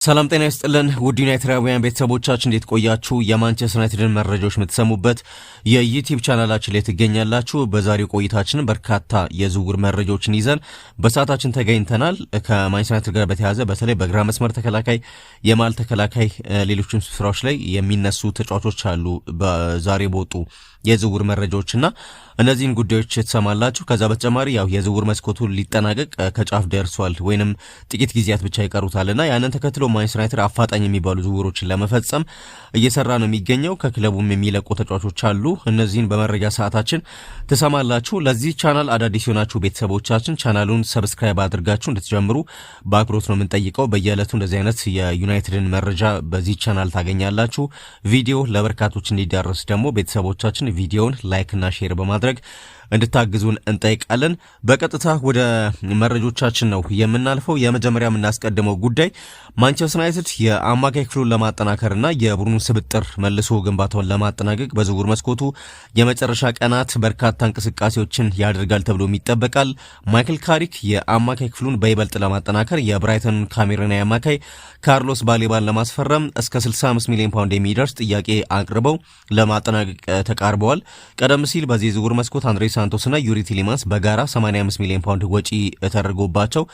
ሰላም ጤና ይስጥልን ውድ ዩናይትዳውያን ቤተሰቦቻችን፣ እንዴት ቆያችሁ? የማንቸስተር ዩናይትድን መረጃዎች የምትሰሙበት የዩቲዩብ ቻናላችን ላይ ትገኛላችሁ። በዛሬው ቆይታችን በርካታ የዝውውር መረጃዎችን ይዘን በሰዓታችን ተገኝተናል። ከማንቸስተር ዩናይትድ ጋር በተያያዘ በተለይ በግራ መስመር ተከላካይ፣ የመሃል ተከላካይ፣ ሌሎችም ስፍራዎች ላይ የሚነሱ ተጫዋቾች አሉ በዛሬ በወጡ የዝውውር መረጃዎችና እነዚህን ጉዳዮች ትሰማላችሁ። ከዛ በተጨማሪ ያው የዝውውር መስኮቱ ሊጠናቀቅ ከጫፍ ደርሷል ወይንም ጥቂት ጊዜያት ብቻ ይቀሩታልና ያንን ተከትሎ ማንቸስተር ዩናይትድ አፋጣኝ የሚባሉ ዝውውሮችን ለመፈጸም እየሰራ ነው የሚገኘው። ከክለቡም የሚለቁ ተጫዋቾች አሉ። እነዚህን በመረጃ ሰዓታችን ትሰማላችሁ። ለዚህ ቻናል አዳዲስ የሆናችሁ ቤተሰቦቻችን ቻናሉን subscribe አድርጋችሁ እንድትጀምሩ በአክብሮት ነው የምንጠይቀው። በየዕለቱ እንደዚህ አይነት የዩናይትድን መረጃ በዚህ ቻናል ታገኛላችሁ። ቪዲዮ ለበርካቶች እንዲዳረስ ደግሞ ቤተሰቦቻችን ቪዲዮውን like ና share በማድረግ እንድታግዙን እንጠይቃለን። በቀጥታ ወደ መረጆቻችን ነው የምናልፈው። የመጀመሪያ የምናስቀድመው ጉዳይ ማንቸስተር ዩናይትድ የአማካይ ክፍሉን ለማጠናከርና የቡድኑን ስብጥር መልሶ ግንባታውን ለማጠናቀቅ በዝውውር መስኮቱ የመጨረሻ ቀናት በርካታ እንቅስቃሴዎችን ያደርጋል ተብሎም ይጠበቃል። ማይክል ካሪክ የአማካይ ክፍሉን በይበልጥ ለማጠናከር የብራይተን ካሜሩናዊ አማካይ ካርሎስ ባሌባን ለማስፈረም እስከ 65 ሚሊዮን ፓውንድ የሚደርስ ጥያቄ አቅርበው ለማጠናቀቅ ተቃርበዋል። ቀደም ሲል በዚህ ዝውውር መስኮት አንድሬ ሳንቶስና ዩሪ ቲሊማንስ በጋራ 85 ሚሊዮን ፓውንድ ወጪ ተደርጎባቸው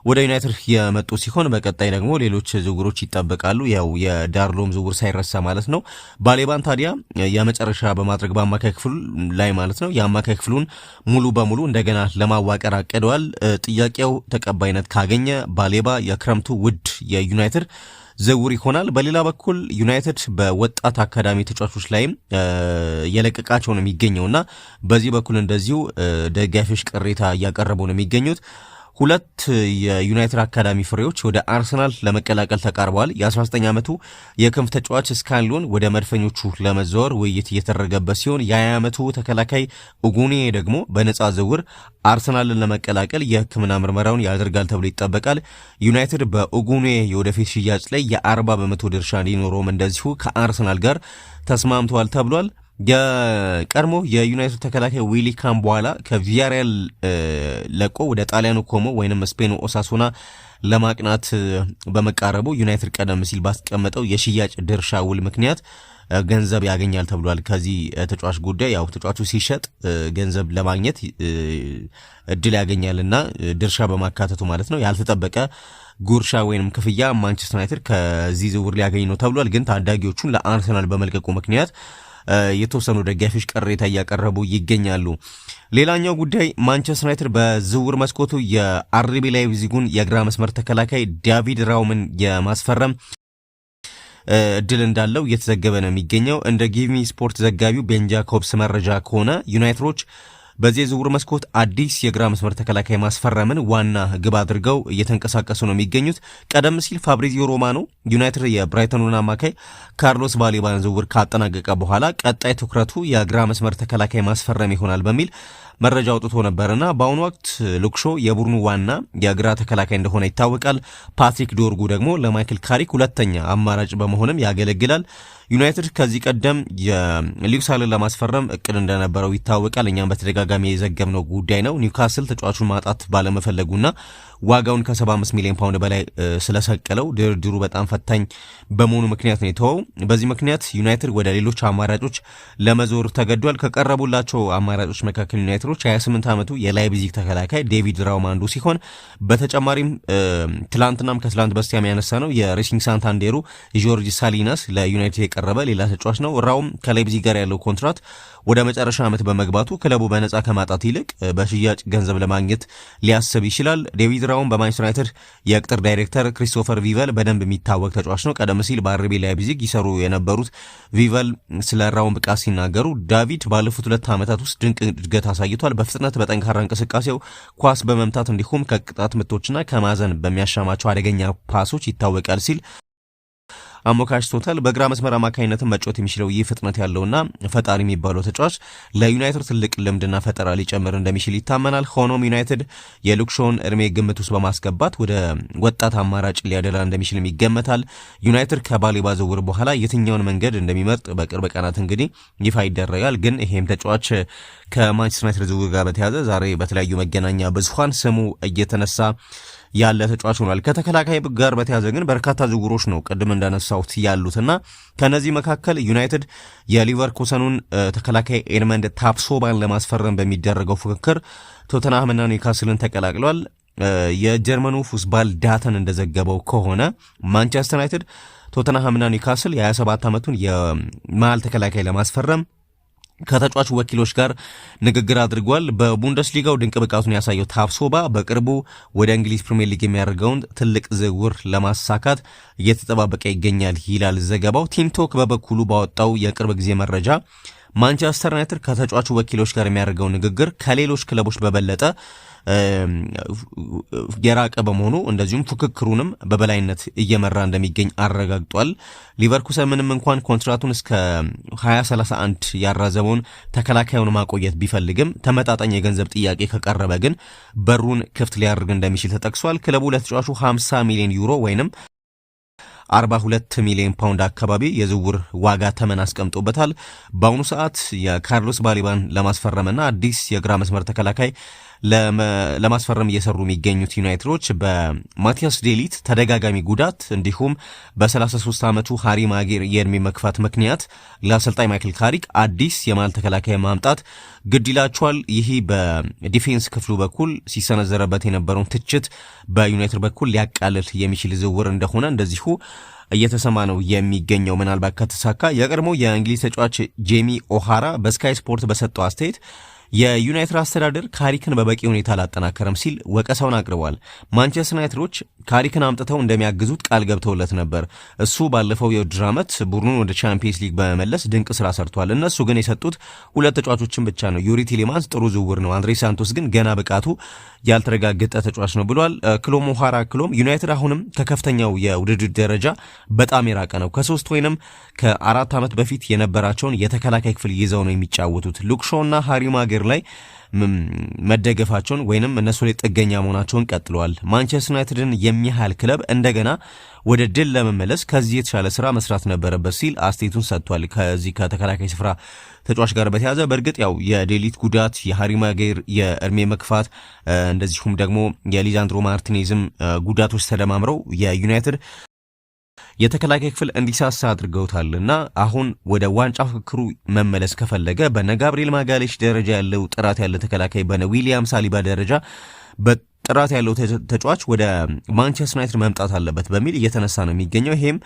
ወደ ዩናይትድ የመጡ ሲሆን በቀጣይ ደግሞ ሌሎች ዝውውሮች ይጠበቃሉ። ያው የዳርሎም ዝውውር ሳይረሳ ማለት ነው። ባሌባን ታዲያ የመጨረሻ በማድረግ በአማካይ ክፍሉ ላይ ማለት ነው የአማካይ ክፍሉን ሙሉ በሙሉ እንደገና ለማዋቀር አቅደዋል። ጥያቄው ተቀባይነት ካገኘ ባሌባ የክረምቱ ውድ የዩናይትድ ዝውውር ይሆናል። በሌላ በኩል ዩናይትድ በወጣት አካዳሚ ተጫዋቾች ላይም እየለቀቃቸው ነው የሚገኘውና በዚህ በኩል እንደዚሁ ደጋፊዎች ቅሬታ እያቀረቡ ነው የሚገኙት። ሁለት የዩናይትድ አካዳሚ ፍሬዎች ወደ አርሰናል ለመቀላቀል ተቃርበዋል። የ19 ዓመቱ የክንፍ ተጫዋች ስካንሎን ወደ መድፈኞቹ ለመዛወር ውይይት እየተደረገበት ሲሆን የ20 ዓመቱ ተከላካይ ኡጉኔ ደግሞ በነፃ ዝውውር አርሰናልን ለመቀላቀል የሕክምና ምርመራውን ያደርጋል ተብሎ ይጠበቃል። ዩናይትድ በኡጉኔ የወደፊት ሽያጭ ላይ የ40% ድርሻ እንዲኖረውም እንደዚሁ ከአርሰናል ጋር ተስማምተዋል ተብሏል። የቀድሞ የዩናይትድ ተከላካይ ዊሊ ካምቧላ ከቪያሪያል ለቆ ወደ ጣሊያኑ ኮሞ ወይንም ስፔኑ ኦሳሱና ለማቅናት በመቃረቡ ዩናይትድ ቀደም ሲል ባስቀመጠው የሽያጭ ድርሻ ውል ምክንያት ገንዘብ ያገኛል ተብሏል። ከዚህ ተጫዋች ጉዳይ ያው ተጫዋቹ ሲሸጥ ገንዘብ ለማግኘት እድል ያገኛልና ድርሻ በማካተቱ ማለት ነው። ያልተጠበቀ ጉርሻ ወይንም ክፍያ ማንቸስተር ዩናይትድ ከዚህ ዝውውር ሊያገኝ ነው ተብሏል። ግን ታዳጊዎቹን ለአርሰናል በመልቀቁ ምክንያት የተወሰኑ ደጋፊዎች ቅሬታ እያቀረቡ ይገኛሉ። ሌላኛው ጉዳይ ማንቸስተር ዩናይትድ በዝውውር መስኮቱ የአርቢ ላይፕዚጉን የግራ መስመር ተከላካይ ዳቪድ ራውምን የማስፈረም እድል እንዳለው እየተዘገበ ነው የሚገኘው። እንደ ጊቭሚ ስፖርት ዘጋቢው ቤን ጃኮብስ መረጃ ከሆነ ዩናይትዶች በዚህ የዝውውር መስኮት አዲስ የግራ መስመር ተከላካይ ማስፈረምን ዋና ግብ አድርገው እየተንቀሳቀሱ ነው የሚገኙት። ቀደም ሲል ፋብሪዚዮ ሮማኖ ዩናይትድ የብራይተኑን አማካይ ካርሎስ ባሌባን ዝውውር ካጠናቀቀ በኋላ ቀጣይ ትኩረቱ የግራ መስመር ተከላካይ ማስፈረም ይሆናል በሚል መረጃ አውጥቶ ነበርና በአሁኑ ወቅት ሉክ ሾው የቡድኑ ዋና የግራ ተከላካይ እንደሆነ ይታወቃል። ፓትሪክ ዶርጉ ደግሞ ለማይክል ካሪክ ሁለተኛ አማራጭ በመሆንም ያገለግላል። ዩናይትድ ከዚህ ቀደም የሉክ ሻውን ለማስፈረም እቅድ እንደነበረው ይታወቃል። እኛም በተደጋጋሚ የዘገብነው ጉዳይ ነው። ኒውካስል ተጫዋቹን ማጣት ባለመፈለጉና ዋጋውን ከ75 ሚሊዮን ፓውንድ በላይ ስለሰቀለው ድርድሩ በጣም ፈታኝ በመሆኑ ምክንያት ነው የተወው። በዚህ ምክንያት ዩናይትድ ወደ ሌሎች አማራጮች ለመዞር ተገዷል። ከቀረቡላቸው አማራጮች መካከል ዩናይትዶች 28 ዓመቱ የላይፕዚግ ተከላካይ ዴቪድ ራውም አንዱ ሲሆን በተጨማሪም ትላንትናም ከትላንት በስቲያም ያነሳ ነው የሬሲንግ ሳንታንዴሩ ጆርጅ ሳሊናስ ለዩናይትድ የቀረበ ሌላ ተጫዋች ነው። ራውም ከላይፕዚግ ጋር ያለው ኮንትራት ወደ መጨረሻ ዓመት በመግባቱ ክለቡ በነፃ ከማጣት ይልቅ በሽያጭ ገንዘብ ለማግኘት ሊያስብ ይችላል። ዴቪድ ራውም በማንቸስተር ዩናይትድ የቅጥር ዳይሬክተር ክሪስቶፈር ቪቨል በደንብ የሚታወቅ ተጫዋች ነው። ቀደም ሲል በአርቢ ላይፕዚግ ይሰሩ የነበሩት ቪቨል ስለ ራውም ብቃት ሲናገሩ ዳቪድ ባለፉት 2 ዓመታት ውስጥ ድንቅ እድገት አሳይቷል። በፍጥነት በጠንካራ እንቅስቃሴው ኳስ በመምታት እንዲሁም ከቅጣት ምቶችና ከማዕዘን በሚያሻማቸው አደገኛ ፓሶች ይታወቃል ሲል አሞካሽቶታል። በግራ መስመር አማካኝነትም መጫወት የሚችለው ይህ ፍጥነት ያለውና ፈጣሪ የሚባለው ተጫዋች ለዩናይትድ ትልቅ ልምድና ፈጠራ ሊጨምር እንደሚችል ይታመናል። ሆኖም ዩናይትድ የሉክ ሾውን እድሜ ግምት ውስጥ በማስገባት ወደ ወጣት አማራጭ ሊያደላ እንደሚችልም ይገመታል። ዩናይትድ ከባሌባ ዝውውር በኋላ የትኛውን መንገድ እንደሚመርጥ በቅርብ ቀናት እንግዲህ ይፋ ይደረጋል። ግን ይሄም ተጫዋች ከማንቸስተር ዩናይትድ ዝውውር ጋር በተያያዘ ዛሬ በተለያዩ መገናኛ ብዙኃን ስሙ እየተነሳ ያለ ተጫዋች ሆኗል። ከተከላካይ ጋር በተያዘ ግን በርካታ ዝውውሮች ነው ቅድም እንዳነሳሁት ያሉትና ከነዚህ መካከል ዩናይትድ የሊቨርኩሰኑን ተከላካይ ኤድመንድ ታፕሶባን ለማስፈረም በሚደረገው ፉክክር ቶተንሃምና ኒውካስልን ተቀላቅሏል። የጀርመኑ ፉስባል ዳተን እንደዘገበው ከሆነ ማንቸስተር ዩናይትድ ቶተንሃምና ኒውካስል የ27 ዓመቱን የመሃል ተከላካይ ለማስፈረም ከተጫዋቹ ወኪሎች ጋር ንግግር አድርጓል። በቡንደስሊጋው ድንቅ ብቃቱን ያሳየው ታፕሶባ በቅርቡ ወደ እንግሊዝ ፕሪምየር ሊግ የሚያደርገውን ትልቅ ዝውውር ለማሳካት እየተጠባበቀ ይገኛል ይላል ዘገባው። ቲምቶክ በበኩሉ ባወጣው የቅርብ ጊዜ መረጃ ማንቸስተር ዩናይትድ ከተጫዋቹ ወኪሎች ጋር የሚያደርገው ንግግር ከሌሎች ክለቦች በበለጠ የራቀ በመሆኑ እንደዚሁም ፉክክሩንም በበላይነት እየመራ እንደሚገኝ አረጋግጧል። ሊቨርኩሰን ምንም እንኳን ኮንትራቱን እስከ 2031 ያራዘመውን ተከላካዩን ማቆየት ቢፈልግም ተመጣጣኝ የገንዘብ ጥያቄ ከቀረበ ግን በሩን ክፍት ሊያደርግ እንደሚችል ተጠቅሷል። ክለቡ ለተጫዋቹ 50 ሚሊዮን ዩሮ ወይንም 42 ሚሊዮን ፓውንድ አካባቢ የዝውውር ዋጋ ተመን አስቀምጦበታል። በአሁኑ ሰዓት የካርሎስ ባሊባን ለማስፈረምና አዲስ የግራ መስመር ተከላካይ ለማስፈረም እየሰሩ የሚገኙት ዩናይትዶች በማቲያስ ዴሊት ተደጋጋሚ ጉዳት እንዲሁም በ33 ዓመቱ ሃሪ ማጌር የእድሜ መግፋት ምክንያት ለአሰልጣኝ ማይክል ካሪክ አዲስ የመሃል ተከላካይ ማምጣት ግድ ይላቸዋል። ይህ በ defense ክፍሉ በኩል ሲሰነዘረበት የነበረውን ትችት በዩናይትድ በኩል ሊያቃልል የሚችል ዝውውር እንደሆነ እንደዚሁ እየተሰማ ነው የሚገኘው። ምናልባት ከተሳካ የቀድሞ የእንግሊዝ ተጫዋች ጄሚ ኦሃራ በስካይ ስፖርት በሰጠው አስተያየት የዩናይትድ አስተዳደር ካሪክን በበቂ ሁኔታ አላጠናከረም ሲል ወቀሳውን አቅርቧል። ማንቸስተር ዩናይትዶች ካሪክን አምጥተው እንደሚያግዙት ቃል ገብተውለት ነበር። እሱ ባለፈው የውድድር ዓመት ቡድኑን ወደ ቻምፒየንስ ሊግ በመመለስ ድንቅ ስራ ሰርቷል። እነሱ ግን የሰጡት ሁለት ተጫዋቾችን ብቻ ነው። ዩሪ ቲሌማንስ ጥሩ ዝውውር ነው፣ አንድሬ ሳንቶስ ግን ገና ብቃቱ ያልተረጋገጠ ተጫዋች ነው ብሏል። ክሎም ኦሃራ ክሎም ዩናይትድ አሁንም ከከፍተኛው የውድድር ደረጃ በጣም የራቀ ነው። ከ3 ወይንም ከ4 ዓመት በፊት የነበራቸውን የተከላካይ ክፍል ይዘው ነው የሚጫወቱት። ሉክ ሾው እና ሃሪ ማጌር ላይ መደገፋቸውን ወይንም እነሱ ላይ ጥገኛ መሆናቸውን ቀጥለዋል። ማንቸስተር ዩናይትድን የሚያህል ክለብ እንደገና ወደ ድል ለመመለስ ከዚህ የተሻለ ስራ መስራት ነበረበት ሲል አስተያየቱን ሰጥቷል። ከዚህ ከተከላካይ ስፍራ ተጫዋች ጋር በተያያዘ በእርግጥ ያው የዴሊት ጉዳት፣ የሃሪ ማጌር የእድሜ መግፋት እንደዚሁም ደግሞ የሊዛንድሮ ማርቲኔዝም ጉዳቶች ተደማምረው የዩናይትድ የተከላካይ ክፍል እንዲሳሳ አድርገውታል እና አሁን ወደ ዋንጫ ፍክክሩ መመለስ ከፈለገ በነ ጋብሪኤል ማጋሌሽ ደረጃ ያለው ጥራት ያለ ተከላካይ በነ ዊሊያም ሳሊባ ደረጃ በጥራት ያለው ተጫዋች ወደ ማንቸስተር ዩናይትድ መምጣት አለበት በሚል እየተነሳ ነው የሚገኘው። ይሄም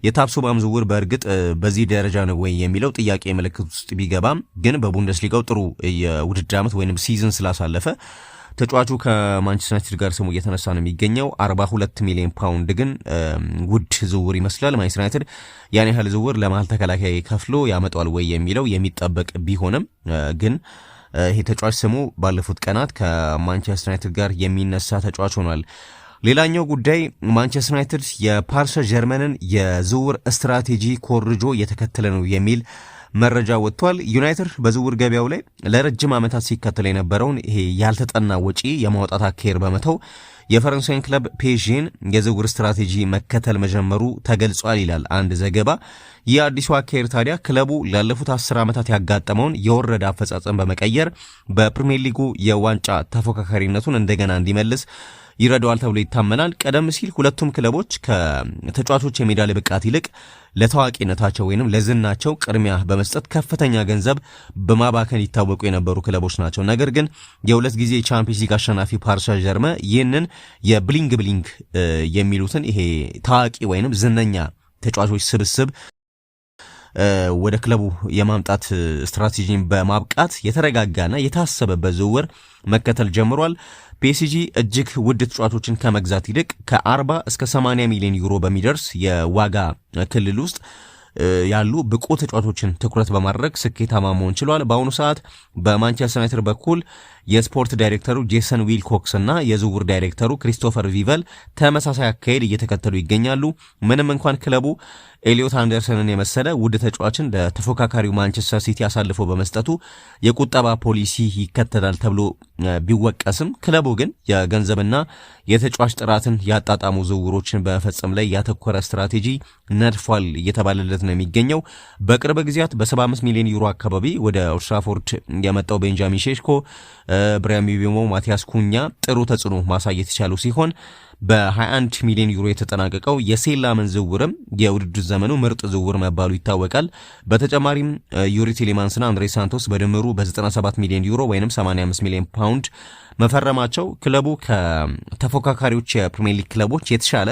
የታፕሶባም ዝውውር በእርግጥ በዚህ ደረጃ ነው ወይ የሚለው ጥያቄ ምልክት ውስጥ ቢገባም ግን በቡንደስሊጋው ጥሩ የውድድር ዓመት ወይም season ስላሳለፈ ተጫዋቹ ከማንቸስተር ዩናይትድ ጋር ስሙ እየተነሳ ነው የሚገኘው። 42 ሚሊዮን ፓውንድ ግን ውድ ዝውውር ይመስላል። ማንቸስተር ዩናይትድ ያን ያህል ዝውውር ለመሀል ተከላካይ ከፍሎ ያመጣዋል ወይ የሚለው የሚጠበቅ ቢሆንም ግን ይሄ ተጫዋች ስሙ ባለፉት ቀናት ከማንቸስተር ዩናይትድ ጋር የሚነሳ ተጫዋች ሆኗል። ሌላኛው ጉዳይ ማንቸስተር ዩናይትድ የፓሪስ ጀርመንን የዝውውር ስትራቴጂ ኮርጆ እየተከተለ ነው የሚል መረጃ ወጥቷል። ዩናይትድ በዝውውር ገበያው ላይ ለረጅም ዓመታት ሲከተል የነበረውን ይሄ ያልተጠና ወጪ የማውጣት አካሄድ በመተው የፈረንሳይን ክለብ ፔዥን የዝውውር ስትራቴጂ መከተል መጀመሩ ተገልጿል ይላል አንድ ዘገባ። ይህ አዲሱ አካሄድ ታዲያ ክለቡ ላለፉት 10 ዓመታት ያጋጠመውን የወረደ አፈጻጸም በመቀየር በፕሪሚየር ሊጉ የዋንጫ ተፎካካሪነቱን እንደገና እንዲመልስ ይረዳዋል ተብሎ ይታመናል። ቀደም ሲል ሁለቱም ክለቦች ከተጫዋቾች የሜዳ ላይ ብቃት ይልቅ ለታዋቂነታቸው ወይንም ለዝናቸው ቅድሚያ በመስጠት ከፍተኛ ገንዘብ በማባከን ይታወቁ የነበሩ ክለቦች ናቸው። ነገር ግን የሁለት ጊዜ የቻምፒየንስ ሊግ አሸናፊ ፓሪስ ሴንት ዠርመን ይህንን የ bling bling የሚሉትን ይሄ ታዋቂ ወይንም ዝነኛ ተጫዋቾች ስብስብ ወደ ክለቡ የማምጣት ስትራቴጂን በማብቃት የተረጋጋና የታሰበበት ዝውውር መከተል ጀምሯል። ፒኤስጂ እጅግ ውድ ተጫዋቾችን ከመግዛት ይልቅ ከ40 እስከ 80 ሚሊዮን ዩሮ በሚደርስ የዋጋ ክልል ውስጥ ያሉ ብቁ ተጫዋቾችን ትኩረት በማድረግ ስኬታማ መሆን ችሏል። በአሁኑ ሰዓት በማንቸስተር ዩናይትድ በኩል የስፖርት ዳይሬክተሩ ጄሰን ዊልኮክስ እና የዝውውር ዳይሬክተሩ ክሪስቶፈር ቪቨል ተመሳሳይ አካሄድ እየተከተሉ ይገኛሉ። ምንም እንኳን ክለቡ ኤሊዮት አንደርሰንን የመሰለ ውድ ተጫዋችን ለተፎካካሪው ማንቸስተር ሲቲ አሳልፎ በመስጠቱ የቁጠባ ፖሊሲ ይከተላል ተብሎ ቢወቀስም ክለቡ ግን የገንዘብና የተጫዋች ጥራትን ያጣጣሙ ዝውውሮችን በመፈጸም ላይ ያተኮረ ስትራቴጂ ነድፏል እየተባለለት ነው የሚገኘው። በቅርብ ጊዜያት በ75 ሚሊዮን ዩሮ አካባቢ ወደ ኦልድትራፎርድ የመጣው ቤንጃሚን ሼሽኮ፣ ብሪያን ምቤሞ፣ ማቲያስ ኩኛ ጥሩ ተጽዕኖ ማሳየት የቻሉ ሲሆን በ21 ሚሊዮን ዩሮ የተጠናቀቀው የሴን ላመንስ ዝውውርም የውድድር ዘመኑ ምርጥ ዝውውር መባሉ ይታወቃል። በተጨማሪም ዩሪ ቲሌማንስና አንድሬ ሳንቶስ በድምሩ በ97 ሚሊዮን ዩሮ ወይም 85 ሚሊዮን ፓውንድ መፈረማቸው ክለቡ ከተፎካካሪዎች የፕሪሚየር ሊግ ክለቦች የተሻለ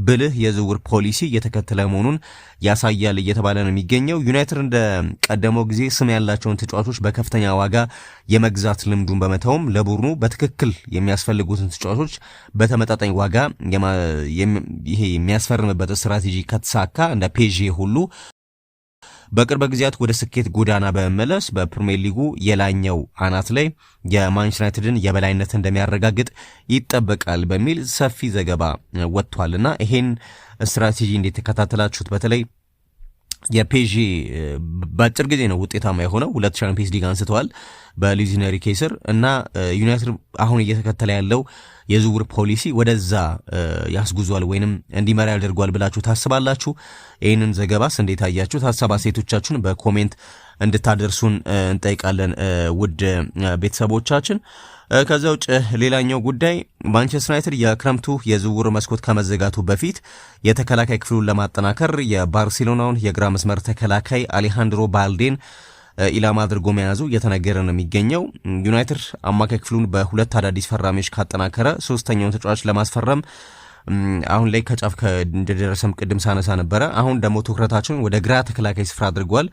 ብልህ የዝውውር ፖሊሲ እየተከተለ መሆኑን ያሳያል እየተባለ ነው የሚገኘው። ዩናይትድ እንደ ቀደመው ጊዜ ስም ያላቸውን ተጫዋቾች በከፍተኛ ዋጋ የመግዛት ልምዱን በመተውም ለቡድኑ በትክክል የሚያስፈልጉትን ተጫዋቾች በተመጣጣኝ ዋጋ ይሄ የሚያስፈርምበት ስትራቴጂ ከተሳካ እንደ ፔዤ ሁሉ በቅርብ ጊዜያት ወደ ስኬት ጎዳና በመመለስ በፕሪሚየር ሊጉ የላይኛው አናት ላይ የማንቸስተር ዩናይትድን የበላይነት እንደሚያረጋግጥ ይጠበቃል በሚል ሰፊ ዘገባ ወጥቷልና ይሄን ስትራቴጂ እንዴት ተከታተላችሁት? በተለይ የፔዤ በአጭር ጊዜ ነው ውጤታማ የሆነው። ሁለት ቻምፒየንስ ሊግ አንስተዋል በሉዊስ ኤንሪኬ ስር እና ዩናይትድ አሁን እየተከተለ ያለው የዝውውር ፖሊሲ ወደዛ ያስጉዟል ወይንም እንዲመራ ያደርጓል ብላችሁ ታስባላችሁ? ይህንን ዘገባስ እንዴት አያችሁት? ሀሳብ አስተያየቶቻችሁን በ comment እንድታደርሱን እንጠይቃለን ውድ ቤተሰቦቻችን። ከዛ ውጭ ሌላኛው ጉዳይ ማንቸስተር ዩናይትድ የክረምቱ የዝውውር መስኮት ከመዘጋቱ በፊት የተከላካይ ክፍሉን ለማጠናከር የባርሴሎናውን የግራ መስመር ተከላካይ አሌሃንድሮ ባልዴን ኢላማ አድርጎ መያዙ እየተነገረ ነው የሚገኘው። ዩናይትድ አማካይ ክፍሉን በሁለት አዳዲስ ፈራሚዎች ካጠናከረ ሶስተኛውን ተጫዋች ለማስፈረም አሁን ላይ ከጫፍ እንደደረሰም ቅድም ሳነሳ ነበረ። አሁን ደግሞ ትኩረታቸውን ወደ ግራ ተከላካይ ስፍራ አድርጓል።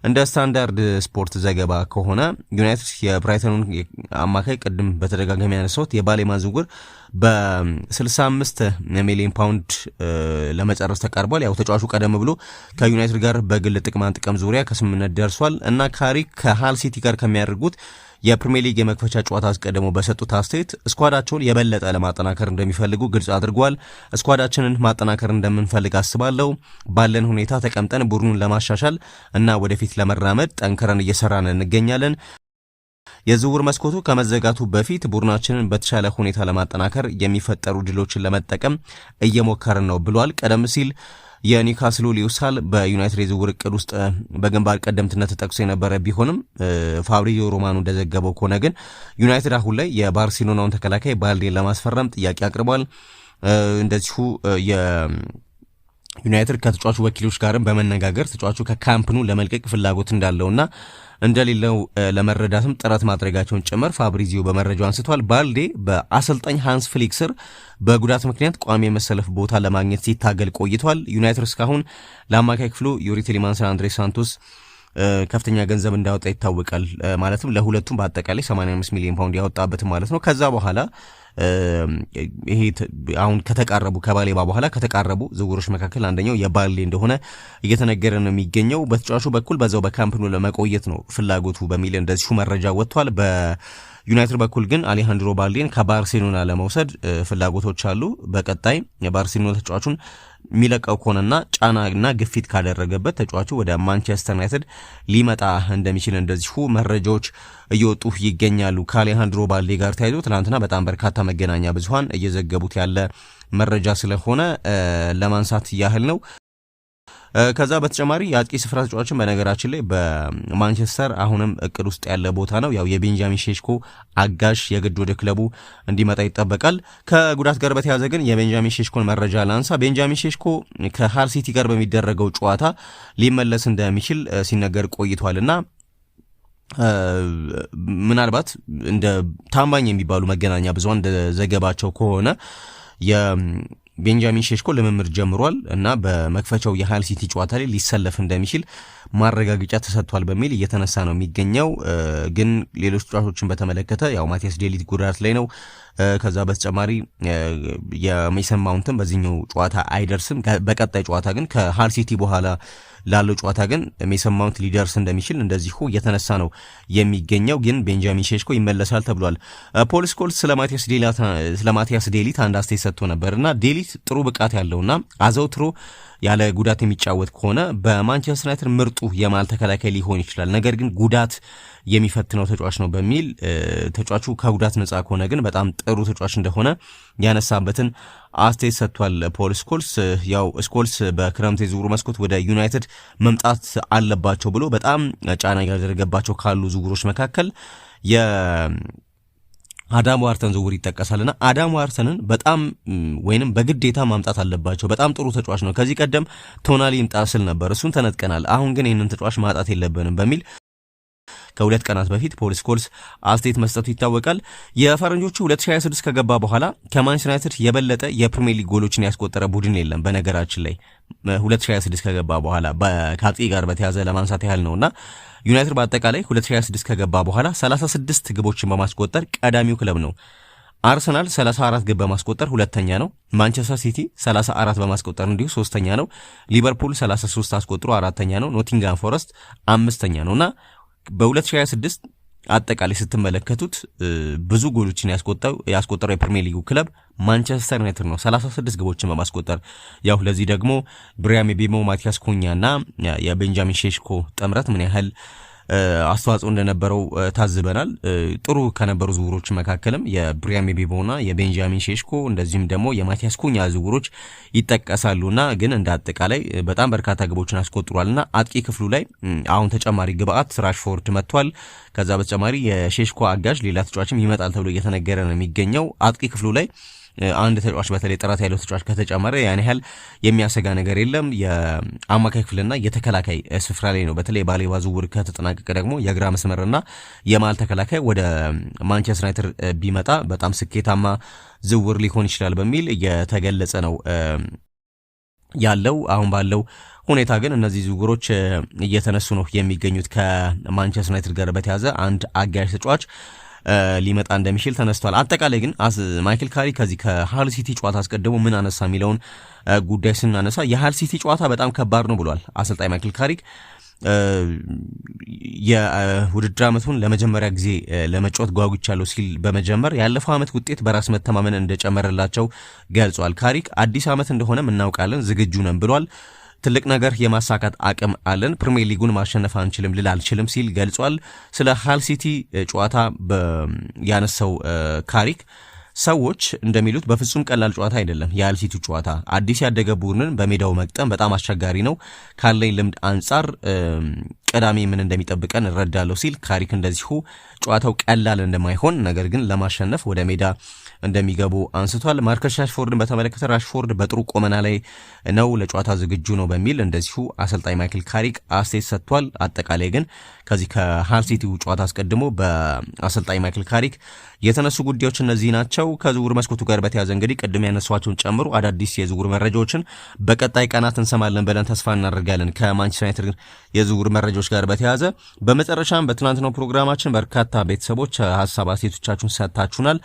እንደ ስታንዳርድ ስፖርት ዘገባ ከሆነ ዩናይትድ የብራይተኑን አማካይ ቅድም በተደጋጋሚ ያነሳሁት የባሌማ ዝውውር በ65 ሚሊዮን ፓውንድ ለመጨረስ ተቃርቧል። ያው ተጫዋቹ ቀደም ብሎ ከዩናይትድ ጋር በግል ጥቅማ ጥቅም ዙሪያ ከስምምነት ደርሷል እና ካሪክ ከሃል ሲቲ ጋር ከሚያደርጉት የፕሪሚየር ሊግ የመክፈቻ ጨዋታ አስቀድሞ በሰጡት አስተያየት squad ኣቸውን የበለጠ ለማጠናከር እንደሚፈልጉ ግልጽ አድርጓል። squad ኣችንን ማጠናከር እንደምንፈልግ አስባለሁ። ባለን ሁኔታ ተቀምጠን ቡድኑን ለማሻሻል እና ወደፊት ለመራመድ ጠንክረን እየሰራን እንገኛለን። የዝውውር መስኮቱ ከመዘጋቱ በፊት ቡድናችንን በተሻለ ሁኔታ ለማጠናከር የሚፈጠሩ ድሎችን ለመጠቀም እየሞከርን ነው ብሏል። ቀደም ሲል የኒውካስሉ ሊዊስ ሃል በዩናይትድ የዝውውር እቅድ ውስጥ በግንባር ቀደምትነት ተጠቅሶ የነበረ ቢሆንም ፋብሪዚዮ ሮማኖ እንደዘገበው ከሆነ ግን ዩናይትድ አሁን ላይ የባርሴሎናውን ተከላካይ ባልዴን ለማስፈረም ጥያቄ አቅርቧል። እንደዚሁ ዩናይትድ ከተጫዋቹ ወኪሎች ጋርም በመነጋገር ተጫዋቹ ከካምፕ ኑ ለመልቀቅ ፍላጎት እንዳለውና እንደሌለው ለመረዳትም ጥረት ማድረጋቸውን ጭምር ፋብሪዚዮ በመረጃው አንስቷል። ባልዴ በአሰልጣኝ ሃንስ ፍሊክ ስር በጉዳት ምክንያት ቋሚ የመሰለፍ ቦታ ለማግኘት ሲታገል ቆይቷል። ዩናይትድ እስካሁን ለአማካይ ክፍሉ ዩሪ ቲሌማንስና አንድሬ ሳንቶስ ከፍተኛ ገንዘብ እንዳወጣ ይታወቃል። ማለትም ለሁለቱም በአጠቃላይ 85 ሚሊዮን ፓውንድ ያወጣበት ማለት ነው። ከዛ በኋላ ይሄ አሁን ከተቃረቡ ከባሌባ በኋላ ከተቃረቡ ዝውውሮች መካከል አንደኛው የባልዴ እንደሆነ እየተነገረ ነው የሚገኘው። በተጫዋቹ በኩል በዛው በካምፕ ኑ ለመቆየት ነው ፍላጎቱ በሚል እንደዚሁ መረጃ ወጥቷል። በዩናይትድ በኩል ግን አሌሃንድሮ ባልዴን ከባርሴሎና ለመውሰድ ፍላጎቶች አሉ። በቀጣይ የባርሴሎና ተጫዋቹን የሚለቀው ከሆነና ጫናና ግፊት ካደረገበት ተጫዋቹ ወደ ማንቸስተር ዩናይትድ ሊመጣ እንደሚችል እንደዚሁ መረጃዎች እየወጡ ይገኛሉ። ከአሌሃንድሮ ባልዴ ጋር ተያይዞ ትናንትና በጣም በርካታ መገናኛ ብዙኃን እየዘገቡት ያለ መረጃ ስለሆነ ለማንሳት ያህል ነው። ከዛ በተጨማሪ የአጥቂ ስፍራ ተጫዋችን በነገራችን ላይ በማንቸስተር አሁንም እቅድ ውስጥ ያለ ቦታ ነው። ያው የቤንጃሚን ሼሽኮ አጋዥ የግድ ወደ ክለቡ እንዲመጣ ይጠበቃል። ከጉዳት ጋር በተያያዘ ግን የቤንጃሚን ሼሽኮን መረጃ ላንሳ። ቤንጃሚን ሼሽኮ ከሃል ሲቲ ጋር በሚደረገው ጨዋታ ሊመለስ እንደሚችል ሲነገር ቆይቷልና ምናልባት እንደ ታማኝ የሚባሉ መገናኛ ብዙኃን እንደ ዘገባቸው ከሆነ ቤንጃሚን ሼሽኮ ልምምድ ጀምሯል እና በመክፈቻው የሃል ሲቲ ጨዋታ ላይ ሊሰለፍ እንደሚችል ማረጋገጫ ተሰጥቷል በሚል እየተነሳ ነው የሚገኘው። ግን ሌሎች ተጫዋቾችን በተመለከተ ያው ማቲያስ ዴሊት ጉዳት ላይ ነው። ከዛ በተጨማሪ የሜሰን ማውንትን በዚህኛው ጨዋታ አይደርስም። በቀጣይ ጨዋታ ግን ከሃል ሲቲ በኋላ ላለው ጨዋታ ግን ሜሰን ማውንት ሊደርስ እንደሚችል እንደዚሁ እየተነሳ ነው የሚገኘው። ግን ቤንጃሚን ሼሽኮ ይመለሳል ተብሏል። ፖል ስኮልስ ስለ ማቲያስ ዴሊት አንድ አስተያየት ሰጥቶ ነበር እና ዴሊት ጥሩ ብቃት ያለውና አዘውትሮ ያለ ጉዳት የሚጫወት ከሆነ በማንቸስተር ዩናይትድ ምርጡ የመሃል ተከላካይ ሊሆን ይችላል። ነገር ግን ጉዳት የሚፈትነው ተጫዋች ነው በሚል ተጫዋቹ ከጉዳት ነጻ ከሆነ ግን በጣም ጥሩ ተጫዋች እንደሆነ ያነሳበትን አስተያየት ሰጥቷል። ፖል ስኮልስ ያው ስኮልስ በክረምት የዝውውሩ መስኮት ወደ ዩናይትድ መምጣት አለባቸው ብሎ በጣም ጫና ያደረገባቸው ካሉ ዝውውሮች መካከል አዳም ዋርተን ዝውውር ይጠቀሳልና አዳም ዋርተንን በጣም ወይንም በግዴታ ማምጣት አለባቸው። በጣም ጥሩ ተጫዋች ነው። ከዚህ ቀደም ቶናሊ ይምጣ ስል ነበር፣ እሱን ተነጥቀናል። አሁን ግን ይህንን ተጫዋች ማጣት የለብንም በሚል ከ2 ቀናት በፊት ፖል ስኮልስ አስተያየት መስጠቱ ይታወቃል። የፈረንጆቹ 2026 ከገባ በኋላ ከማንቸስተር ዩናይትድ የበለጠ የፕሪሚየር ሊግ ጎሎችን ያስቆጠረ ቡድን የለም። በነገራችን ላይ 2026 ከገባ በኋላ ከአጥቂ ጋር በተያዘ ለማንሳት ያህል ነውና ዩናይትድ በአጠቃላይ 2026 ከገባ በኋላ 36 ግቦችን በማስቆጠር ቀዳሚው ክለብ ነው። አርሰናል 34 ግብ በማስቆጠር ሁለተኛ ነው። ማንቸስተር ሲቲ 34 በማስቆጠር እንዲሁ ሶስተኛ ነው። ሊቨርፑል 33 አስቆጥሮ አራተኛ ነው። ኖቲንጋም ፎረስት አምስተኛ ነው እና በ2026 አጠቃላይ ስትመለከቱት ብዙ ጎሎችን ያስቆጠረው የፕሪሚየር ሊጉ ክለብ ማንቸስተር ዩናይትድ ነው፣ 36 ግቦችን በማስቆጠር። ያው ለዚህ ደግሞ ብሪያን ምቤሞ፣ ማቲያስ ኩኛ እና የቤንጃሚን ሼሽኮ ጥምረት ምን ያህል አስተዋጽኦ እንደነበረው ታዝበናል። ጥሩ ከነበሩ ዝውውሮች መካከልም የብሪያን ምቤሞና የቤንጃሚን ሼሽኮ እንደዚሁም ደግሞ የማቲያስ ኩኛ ዝውውሮች ይጠቀሳሉና ግን እንደ አጠቃላይ በጣም በርካታ ግቦችን አስቆጥሯልና አጥቂ ክፍሉ ላይ አሁን ተጨማሪ ግብአት ራሽፎርድ መጥቷል። ከዛ በተጨማሪ የሼሽኮ አጋዥ ሌላ ተጫዋችም ይመጣል ተብሎ እየተነገረ ነው የሚገኘው። አጥቂ ክፍሉ ላይ አንድ ተጫዋች፣ በተለይ ጥራት ያለው ተጫዋች ከተጨመረ ያን ያህል የሚያሰጋ ነገር የለም። የአማካይ ክፍልና የተከላካይ ስፍራ ላይ ነው። በተለይ ባሌባ ዝውውር ከተጠናቀቀ ደግሞ የግራ መስመርና የመሀል ተከላካይ ወደ ማንቸስተር ዩናይትድ ቢመጣ በጣም ስኬታማ ዝውውር ሊሆን ይችላል በሚል እየተገለጸ ነው ያለው። አሁን ባለው ሁኔታ ግን እነዚህ ዝውውሮች እየተነሱ ነው የሚገኙት። ከማንቸስተር ዩናይትድ ጋር በተያዘ አንድ አጋዥ ተጫዋች ሊመጣ እንደሚችል ተነስቷል። አጠቃላይ ግን ማይክል ካሪክ ከዚህ ከሃል ሲቲ ጨዋታ አስቀድሞ ምን አነሳ የሚለውን ጉዳይ ስናነሳ የሃል ሲቲ ጨዋታ በጣም ከባድ ነው ብሏል አሰልጣኝ ማይክል ካሪክ። የውድድር ዓመቱን ለመጀመሪያ ጊዜ ለመጫወት ጓጉቻለሁ ሲል በመጀመር ያለፈው ዓመት ውጤት በራስ መተማመን እንደጨመረላቸው ገልጿል። ካሪክ አዲስ ዓመት እንደሆነም እናውቃለን፣ ዝግጁ ነን ብሏል። ትልቅ ነገር የማሳካት አቅም አለን፣ ፕሪሚየር ሊጉን ማሸነፍ አንችልም ልል አልችልም ሲል ገልጿል። ስለ ሃል ሲቲ ጨዋታ ያነሳው ካሪክ ሰዎች እንደሚሉት በፍጹም ቀላል ጨዋታ አይደለም። የሃል ሲቲ ጨዋታ አዲስ ያደገ ቡድንን በሜዳው መግጠም በጣም አስቸጋሪ ነው። ካለኝ ልምድ አንጻር ቅዳሜ ምን እንደሚጠብቀን እረዳለሁ ሲል ካሪክ እንደዚሁ ጨዋታው ቀላል እንደማይሆን ነገር ግን ለማሸነፍ ወደ ሜዳ እንደሚገቡ አንስቷል። ማርከስ ራሽፎርድን በተመለከተ ራሽፎርድ በጥሩ ቁመና ላይ ነው፣ ለጨዋታ ዝግጁ ነው በሚል እንደዚሁ አሰልጣኝ ማይክል ካሪክ አስተያየት ሰጥቷል። አጠቃላይ ግን ከዚህ ከሃል ሲቲው ጨዋታ አስቀድሞ በአሰልጣኝ ማይክል ካሪክ የተነሱ ጉዳዮች እነዚህ ናቸው። ከዝውውር መስኮቱ ጋር በተያያዘ እንግዲህ ቅድም ያነሷቸውን ጨምሮ አዳዲስ የዝውውር መረጃዎችን በቀጣይ ቀናት እንሰማለን ብለን ተስፋ እናደርጋለን ከማንቸስተር ዩናይትድ የዝውውር መረጃዎች ጋር በተያያዘ። በመጨረሻም በትናንትናው ፕሮግራማችን በርካታ ቤተሰቦች ሀሳብ አስተያየቶቻችሁን ሰጥታችሁናል።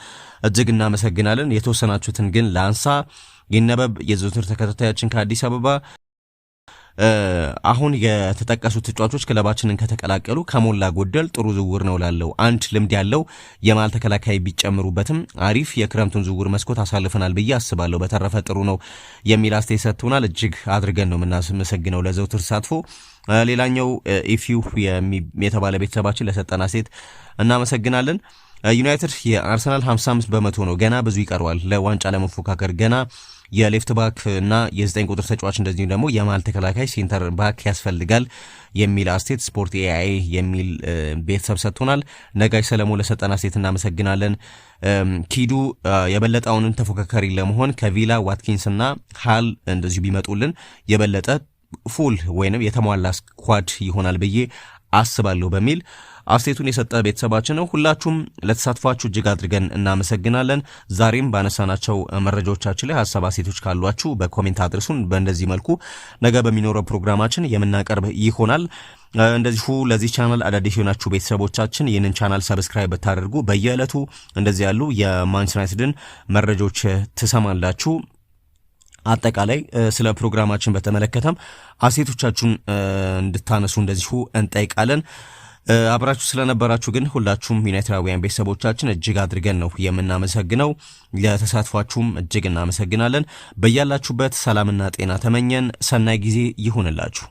እጅግ እናመሰግናለን። የተወሰናችሁትን ግን ላንሳ። ይነበብ የዘወትር ተከታታያችን ከአዲስ አበባ አሁን የተጠቀሱት ተጫዋቾች ክለባችንን ከተቀላቀሉ ከሞላ ጎደል ጥሩ ዝውውር ነው ላለው አንድ ልምድ ያለው የመሀል ተከላካይ ቢጨምሩበትም አሪፍ የክረምቱን ዝውውር መስኮት አሳልፈናል ብዬ አስባለሁ። በተረፈ ጥሩ ነው የሚል አስተያየት ሰጥቶናል። እጅግ አድርገን ነው የምናመሰግነው ለዘውትር ተሳትፎ። ሌላኛው ኢፊው የተባለ ቤተሰባችን ለሰጠን አስተያየት እናመሰግናለን። ዩናይትድ የአርሰናል 55% ነው። ገና ብዙ ይቀረዋል ለዋንጫ ለመፎካከር። ገና የ left back እና የ9 ቁጥር ተጫዋች እንደዚሁም ደግሞ የመሀል ተከላካይ center back ያስፈልጋል የሚል አስተያየት ስፖርት ኤአይ የሚል ቤተሰብ ሰጥቶናል። ነጋሽ ሰለሞን ለሰጠን አስተያየት እናመሰግናለን። ኪዱ የበለጠውንን ተፎካካሪ ለመሆን ከቪላ፣ ዋትኪንስ እና ሃል እንደዚሁ ቢመጡልን የበለጠ full ወይንም የተሟላ squad ይሆናል ብዬ አስባለሁ በሚል አስተያየቱን የሰጠ ቤተሰባችን ነው። ሁላችሁም ለተሳትፏችሁ እጅግ አድርገን እናመሰግናለን። ዛሬም ባነሳናቸው መረጃዎቻችን ላይ ሀሳብ አስተያየቶች ካሏችሁ በ comment አድርሱን። በእንደዚህ መልኩ ነገ በሚኖረው ፕሮግራማችን የምናቀርብ ይሆናል። እንደዚሁ ለዚህ ቻናል አዳዲስ የሆናችሁ ቤተሰቦቻችን ይህንን ቻናል subscribe ብታደርጉ በየዕለቱ እንደዚህ ያሉ የማንቸስተር ዩናይትድን መረጃዎች ትሰማላችሁ። አጠቃላይ ስለ ፕሮግራማችን በተመለከተም አስተያየቶቻችሁን እንድታነሱ እንደዚሁ እንጠይቃለን። አብራችሁ ስለነበራችሁ ግን ሁላችሁም ዩናይትዳውያን ቤተሰቦቻችን እጅግ አድርገን ነው የምናመሰግነው። ለተሳትፏችሁም እጅግ እናመሰግናለን። በያላችሁበት ሰላምና ጤና ተመኘን። ሰናይ ጊዜ ይሁንላችሁ።